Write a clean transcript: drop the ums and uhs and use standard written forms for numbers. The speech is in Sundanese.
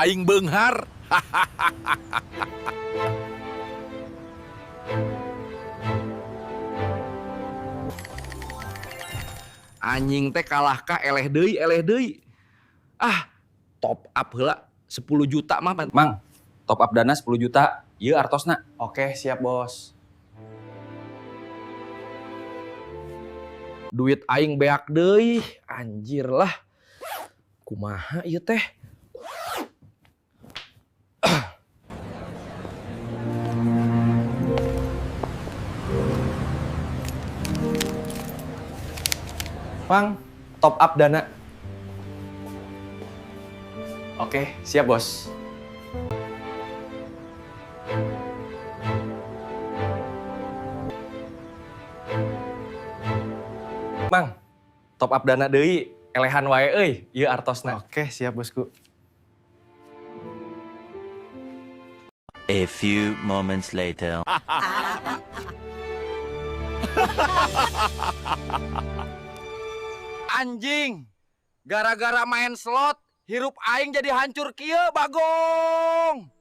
Aing beunghar. Anjing teh kalahkah eleh deui, eleh deui. Ah, top up heula 10 juta mah. Mang, top up dana 10 juta. Ieu artosna. Oke, siap bos. Duit aing beak deui, anjir lah. Kumaha ieu teh? Mang, top up dana. Oke, siap bos. Mang, top up dana deui, elehan wae euy, ieu artosna. Oke, siap bosku. A few moments later. Anjing, gara-gara main slot, hirup aing jadi hancur kieu, Bagong.